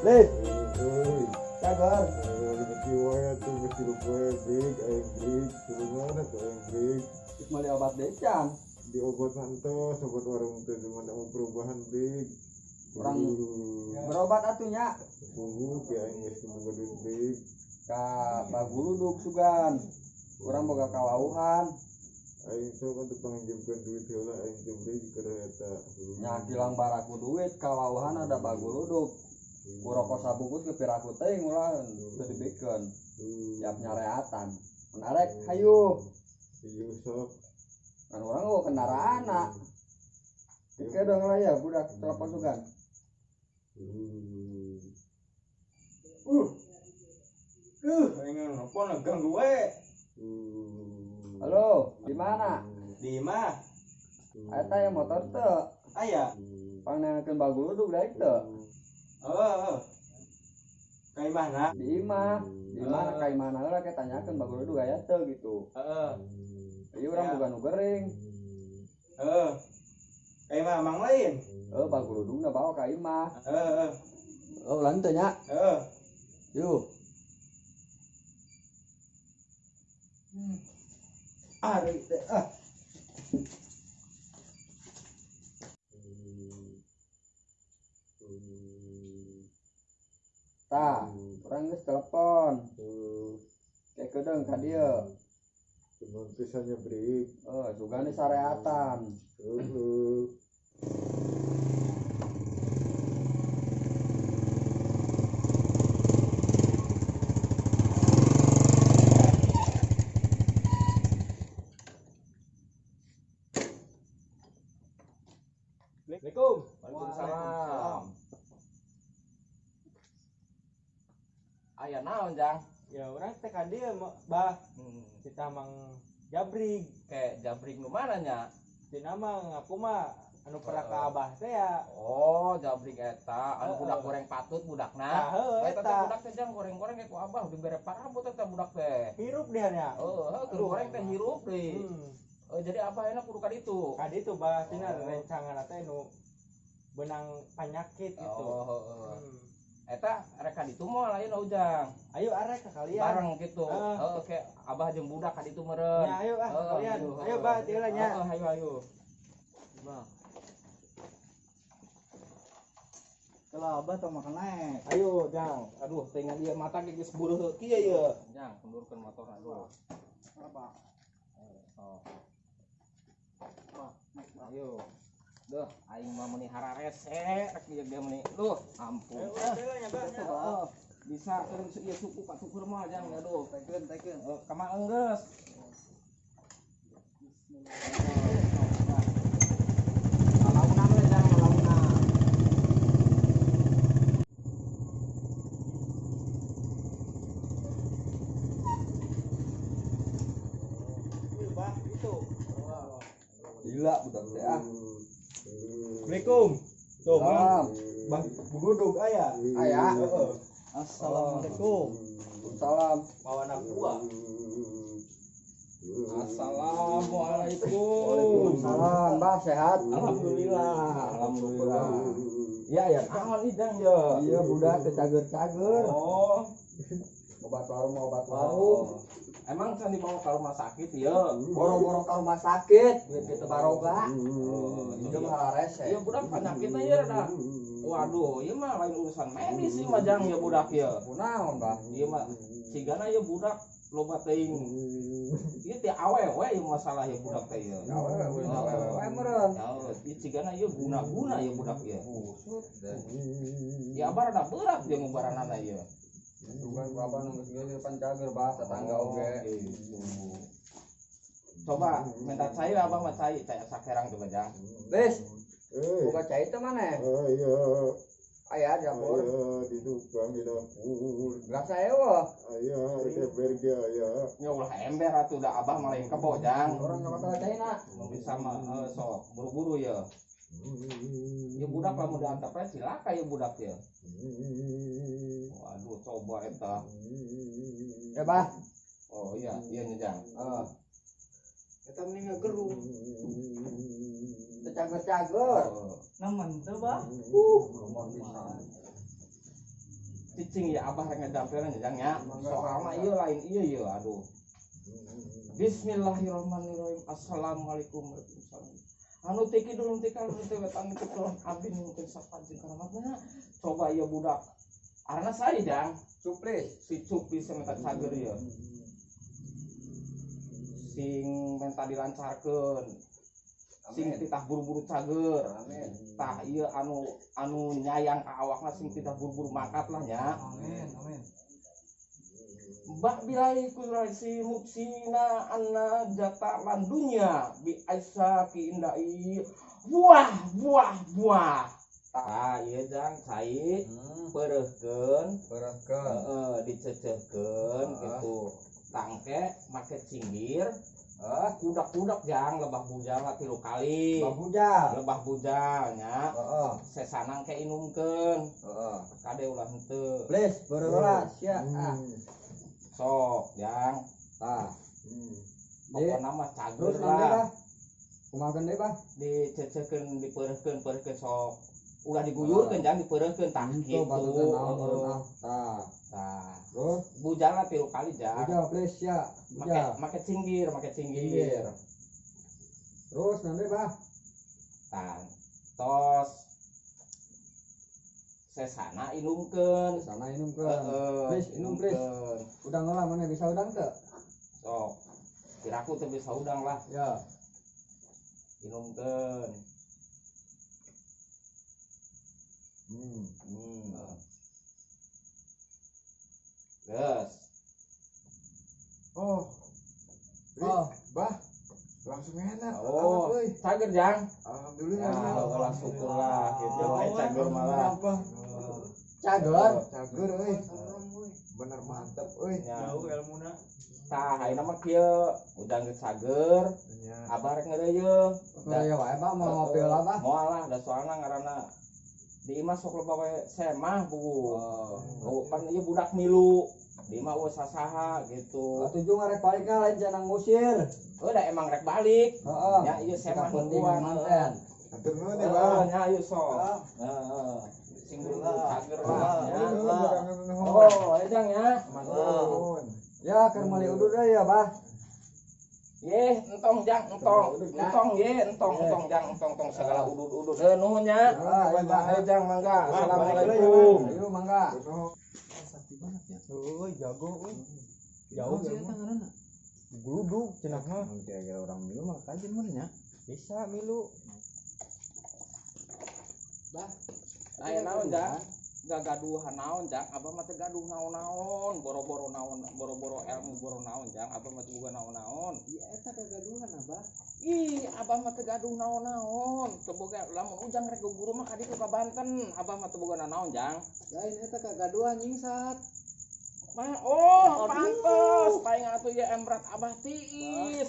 Lis. Cager. Rezeki wae atuh geus tilu poe brig aing brig. Tulungan atuh aing brig. Geus meuli obat deui can. Di obat entos, obat warung teh cuman mau perubahan brig. Urang berobat atuh nya. Puguh ge aing geus teu boga duit brig. Ka Baguludug sugan. Urang boga kawauhan. Aing sok atuh panginjemkeun duit heula aing teh brig keur eta. Nya kilang baraku duit kawauhan ada Baguludug. Ku rokok sabungkus ke piraku teuing ulah teu dibikeun. Siap nyareatan. Menarik hayu. Ieu sok. Kan urang eueuh kendaraanna. Oke dong lah ya budak telepon sugan. Aing nelpon ganggu we. Halo, di mana? Di imah. Eta aya motor teu? Aya. Pangnangakeun Baguludug daek teu? Heeh. Ka imahna? Di imah. Di imah ka imahna heula ke tanyakeun Baguludug aya teu gitu. Heeh. Ieu urang boga nu gering. Heeh. Ka imah mang lain? Heeh, Baguludugna bawa ka imah. Heeh. Oh, ulah teu nya? Heeh. Yuk. Ari teh ah. Tah, urang geus telepon. Kayak kedeung ka dieu. Cuman pisannya brig. Oh, sugane sareatan. Heeh. Assalamualaikum. Waalaikumsalam. Aya naon, Jang? Ya urang teh ka dieu bah. Cita Mang Jabrig. Kayak Jabrig nu mana nya? Cina mah ngaku mah anu pernah ka Abah teh ya. Oh, Jabrig eta anu budak goreng patut budakna. Heuh, eta teh budak teh Jang goreng-goreng ku Abah dibere parabot eta budak teh. Hirup dia nya. Heeh, keur goreng teh hirup deui. Jadi Abah enak kudu ka ditu. Ka ditu bah cenah rencangan teh nu benang penyakit gitu. Oh, heeh. Eta rek ka ditu moal ayeuna Ujang. Ayo arek ka kalian. Bareng gitu. Heeh, ke Abah jeung budak ka ditu meureun. Ya ayo ah kalian. Ayo bah teu lah nya. Heeh, ayo ayo. Bah. Kalau Abah tong makan naik. Ayo Jang. Aduh, teu ngan ieu mata ge geus buruh kieu ieu. Jang, kendurkeun motorna dulu. Apa? Oh. Ayo. Duh, aing mah meuni hararese rek ieu ge meuni. Duh, ampun. Ayo, Bisa keur ieu suku ka syukur mah Jang aduh. Tekeun, tekeun. Ka mah enggeus. Lalaunan we Jang, lalaunan. Bah, itu. Gila budak teh ah. Assalamualaikum. Tuh, Bang. Bang Gudug aya. Aya. Heeh. Assalamualaikum. Waalaikumsalam. Bawa anak buah. Assalamualaikum. Waalaikumsalam, Bah, sehat? Alhamdulillah, alhamdulillah. Ya, ya, naon ih Jang ya? Iya, budak teh cager-cager. Oh, obat warung obat warung. Emang can dibawa ke rumah sakit ya? Boro-boro ke rumah sakit, duit kitu baroga. Oh, jeung hararese. Iya budak penyakitnya ya dah. Waduh, ieu mah lain urusan medis sih mah Jang ya budak ya. Kunaon, Bah? Ieu mah cigana ieu budak loba teuing. Ieu teh awewe ieu masalah ieu budak teh ieu. Awewe, awewe meureun. Ya, ieu cigana ieu guna-guna ieu budak ieu. Ya abah rada berat dia ngubaranana ieu. Sugan ku abah nu geus geus pan cager bah tetangga oge. Gitu. Coba minta cai abah mah cai, cai sakerang coba Jang. Lis. Buka cai teh maneh? Aya. Aya di dapur. Aya di tukang di dapur. Gelas saya wah. Aya rek ember ge aya. Ya ulah ember atuh da abah mah lain kebo Jang. Urang ka masalah cai na. Mun bisa mah sok buru-buru ya. Ya budak lamun diantep we cilaka ya budak ya. Waduh coba eta. Ya bah. Oh iya, iya nya Jang. Heeh. Eta mending ngagerung. Teu cager-cager. Heeh. Nemen teu bah. Rumor pisan. Cicing ya abah rek ngajampelan jang nya. Soalna ieu lain ieu ieu aduh. Bismillahirrahmanirrahim. Assalamualaikum warahmatullahi wabarakatuh. Anu ti kidul ti kalun ti wetan ti kulon abdi nyungkeun sapa jeung karamatna. Coba ieu budak. Arana sae jang, Cuplis. Si Cuplis yang minta cager ieu. Sing minta dilancarkeun. Sing titah buru-buru cager. Amin. Tah ieu anu nyayang ka awakna sing titah buru-buru mangkat lah nya. Amin, amin. Bak bilai kurasi muksina anna jata lan dunya bi aisa ki indai buah buah buah. Tah ieu jang cai peureuhkeun, Peureuhkeun. Heeh, dicecehkeun gitu. Tangke make cinggir. Kudak-kudak jang lebah bujal 3 kali. Lebah bujal. Lebah bujal nya. Heeh. Sesanang ke inumkeun. Heeh. Kade ulah henteu. Please, beureula sia. Sok jang. Tah. Pokona mah cager Terus lah. Kumaha deui, Bah? Dicecehkeun, dipeureuhkeun, peureuhkeun sok. Ulah diguyurkeun jang, dipeureuhkeun tah Gitu, gitu. Heeh. Tah. Tah. Terus bujalna 3 kali jang. Bujal please ya. Bujal. Make cinggir, make cinggir. Terus nanti, Bah. Tah. Tos sesana inumkeun. Sesana inumkeun. Heeh, Please, inum please. inumkeun. Udang lah mana bisa udang teu? Sok. Kiraku teu bisa udang lah. Ya. Inumkeun. Terus. Oh. Oh, Bah. Langsung enak. Oh, cager jang. Alhamdulillah. Ya, Allah syukurlah gitu. Eh cager malah. Cager. Cager euy. Bener mantep euy. Jauh ilmuna. Tah, ayeuna mah kieu, udang geus cager. Abah rek ngeureuyeung. Ngeureuyeung wae Bah, mau ngopi lah Bah. Moal lah, da soalna ngaranna di imah sok loba we semah buku. Oh, pan ieu budak milu. Di imah eueuh sasaha gitu. Atuh jeung rek balik lain cenah ngusir. Heuh da emang rek balik. Heeh. Nya ieu semah penting nungguan. manten. Atur nuhun ya, Bang. Nya ieu sok. Heeh. Sing buru cager lah nya. Oh, ayo jang ya. Nuhun. Ya keur meuli udud deui ya, Bah. Ye, entong jang, entong. Entong ye, entong, entong jang, entong tong segala udud-udud. Heuh nuhun nya. Ayo jang mangga. Assalamualaikum. Ayo mangga. Sakti banget ya. Euy, jago euy. Jauh sih eta ngaranna. Gludug cenah mah. Mun kira-kira orang milu mah kajen mun nya. Bisa milu. Bah, aya naon jang? Gagaduhan naon jang? Abah mah teu gaduh naon-naon, boro-boro naon, boro-boro ilmu boro naon jang, abah mah teu boga naon-naon. Ieu eta gagaduhan abah. Ih, abah mah teu gaduh naon-naon, teu boga lamun ujang rek guru mah ka ditu ka Banten, abah mah teu boga naon jang. Lain eta kagaduhan nyingsat. Mah, oh, pantes paing atuh ieu emrat abah tiis.